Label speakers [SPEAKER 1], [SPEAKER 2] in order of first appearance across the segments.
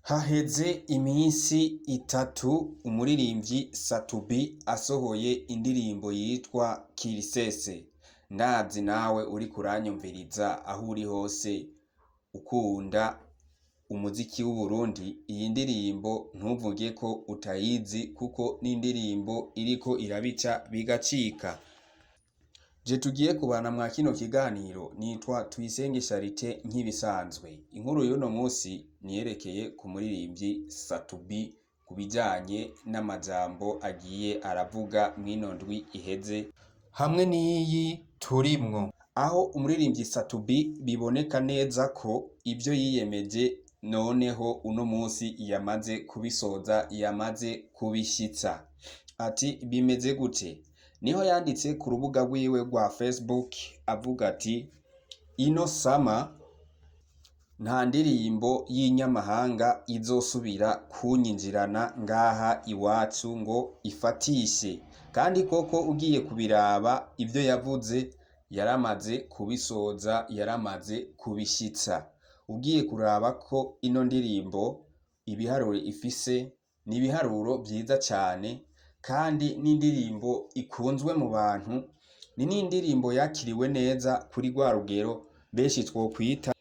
[SPEAKER 1] Haheze iminsi itatu umuririmbyi Sat-B asohoye indirimbo yitwa Kirisese. Ndazi nawe uriko uranyumviriza aho uri hose ukunda umuziki w'Uburundi, iyi ndirimbo ntuvuge ko utayizi kuko n'indirimbo iriko irabica bigacika. Je tugiye kubana mwa kino kiganiro nitwa Tuyisenge Charite nk'ibisanzwe. Inkuru y'uno musi niyerekeye ku muririmbyi Sat-B ku bijanye n'amajambo agiye aravuga mw'ino ndwi iheze hamwe n'iyi turimwo. Aho umuririmbyi Sat-B biboneka neza ko ivyo yiyemeje noneho uno musi yamaze kubisoza, yamaze kubishitsa. Ati bimeze gute? Niho yanditse ku rubuga rwiwe rwa Facebook avuga ati ino summer nta ndirimbo y'inyamahanga izosubira kunyinjirana ngaha iwacu ngo ifatishe. Kandi koko ugiye kubiraba ivyo yavuze yaramaze kubisoza, yaramaze kubishitsa. Ugiye kuraba ko ino ndirimbo ibiharuro ifise ni ibiharuro vyiza cane kandi n'indirimbo ikunzwe mu bantu, ni n'indirimbo yakiriwe neza kuri rwa rugero benshi twokwita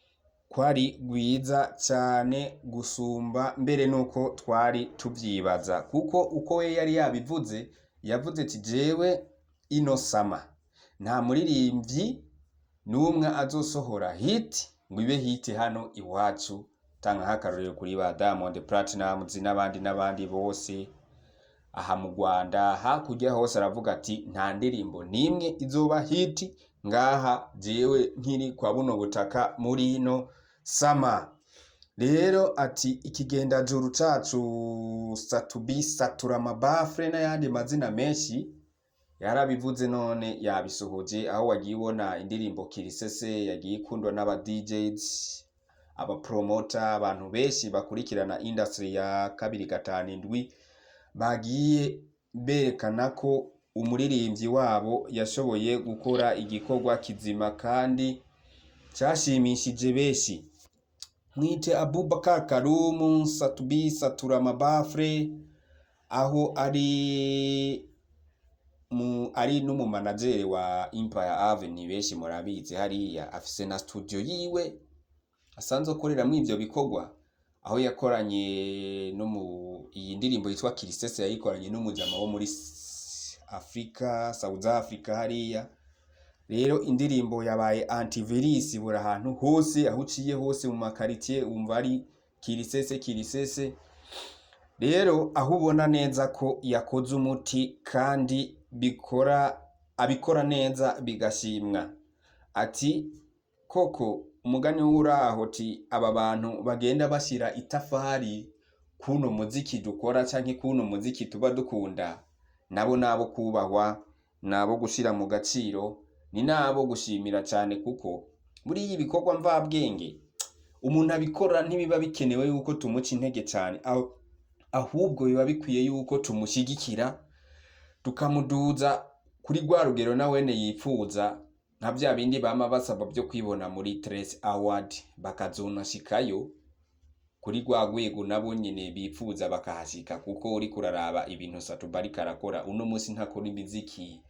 [SPEAKER 1] ko ari rwiza cane gusumba mbere nuko twari tuvyibaza, kuko uko we yari yabivuze, yavuze ati jewe ino summer nta muririmvyi n'umwe azosohora hit ngo ibe hit hano iwacu. Tanga nk'akarorero kuri ba Diamond Platnumz n'abandi n'abandi bose aha mu Rwanda, hakurya hose aravuga ati nta ndirimbo n'imwe izoba hit ngaha jewe nkiri kwa buno butaka muri ino summer. Rero ati ikigendajuru cacu Sat-B satura amabafure n'ayandi mazina menshi yarabivuze none yabisohoje, aho wagiye ubona indirimbo Kirisese yagiye ikundwa n'aba DJs, aba promoter, abantu benshi bakurikirana industry ya 257 bagiye berekana ko umuririmbyi wabo yashoboye gukora igikorwa kizima kandi cashimishije benshi. Mwite Abubakar Karumu Sat-B satura amabafure, aho ari mu ari n'umumanageri wa Empire Avenue, benshi murabizi hariya afise na studio yiwe asanzwe akoreramwo ivyo bikorwa, aho yakoranye no mu iyi ndirimbo yitwa Kirisese yayikoranye n'umujama wo muri Afrika, South Africa hariya. Rero indirimbo yabaye antivirus buri ahantu hose, aho uciye hose mu makaritiye wumva ari Kirisese Kirisese. Rero aho ubona neza ko yakoze umuti kandi bikora abikora neza bigashimwa. Ati koko umugani w'uraho ti aba bantu bagenda bashira itafari kuno muziki dukora canke kuno muziki tuba dukunda, nabo nabo kubahwa, nabo gushira mu gaciro, ni nabo gushimira cane, kuko muri iyi bikorwa mvabwenge umuntu abikora ntibiba bikenewe yuko tumuca intege cane, ahubwo biba bikwiye yuko tumushyigikira tukamuduza kuri rwa rugero na wene yipfuza, nka vya bindi bama basaba vyo kwibona muri Trace Award, bakazonashikayo kuri rwa rwego nabo nyene bipfuza bakahashika. Kuko uriko uraraba ibintu Sat-B ariko arakora uno musi, ntakora imiziki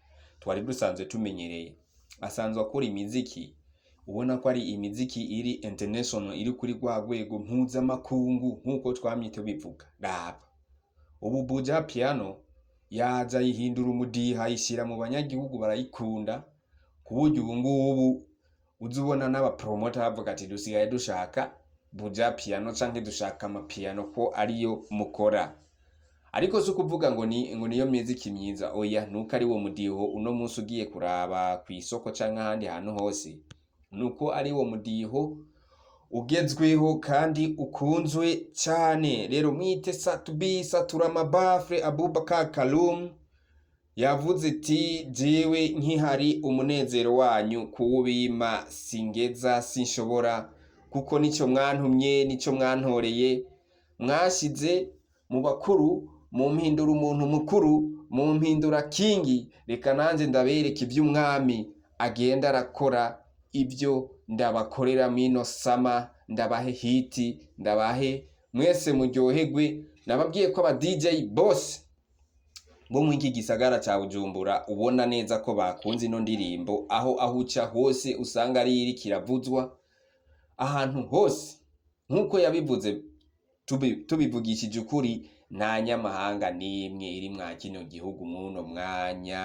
[SPEAKER 1] twari dusanzwe tumenyereye, asanzwe akora imiziki ubona ko ari imiziki iri international, iri kuri rwa rwego mpuzamakungu nk'uko twamye tubivuga. Raba ubu Buja Piano yaza ayihindura umudiha, ayishira mu banyagihugu barayikunda, ku buryo ubu ngubu uza ubona n'abapromota bavuga ati dusigaye dushaka Buja Piano canke dushaka amapiano ko ariyo mukora. Ariko si ukuvuga ngo ni ngo niyo miziki myiza, oya, nuko ari wo mudiho uno munsi ugiye kuraba kw'isoko canke ahandi hantu hose, nuko ari wo mudiho ugezweho kandi ukunzwe cane. Rero mwite Sat-B satura amabafure Abubakar Karum yavuze ati jewe nkihari umunezero wanyu kuwubima singeza sinshobora, kuko nico mwantumye, nico mwantoreye, mwashize mu bakuru mumpindura umuntu mukuru, mumpindura kingi, reka nanje ndabereka ivy'umwami agenda arakora, ibyo ndabakorera mino summer, ndabahe hit, ndabahe. Mwese muryoherwe. Nababwiye ko aba DJ bose bo muri iki gisagara ca Bujumbura ubona neza ko bakunze ino ndirimbo, aho uca hose usanga ari iriko iravuzwa ahantu hose. Nk'uko yabivuze, tubivugishije ukuri, nta nyamahanga n'imwe iri mwa kino gihugu mw'uno mwanya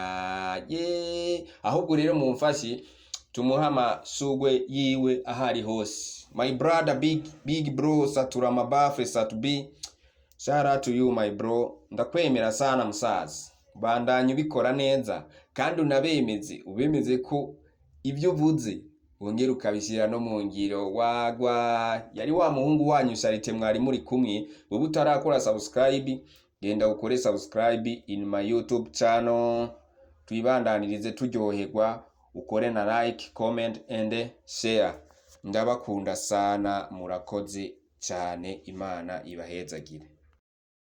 [SPEAKER 1] ye. Ahubwo rero mumfashe tumuhe amashurwe yiwe aho ari hose. My brother, big big bro, Satura Mabafe, Sat-B, shout out to you, my bro. Ndakwemera sana, musaza. Bandanya ubikora neza kandi unabemeze, ubemeze ko ibyo uvuze wongera ukabishyira no mu ngiro. Wagwa yari wa muhungu wanyu Charite, mwari muri kumwe. Wowe utarakora subscribe, genda ukore subscribe in my YouTube channel, twibandanirize turyoherwa. Ukore na like, comment and share. Ndabakunda sana, murakoze cyane. Imana ibahezagire.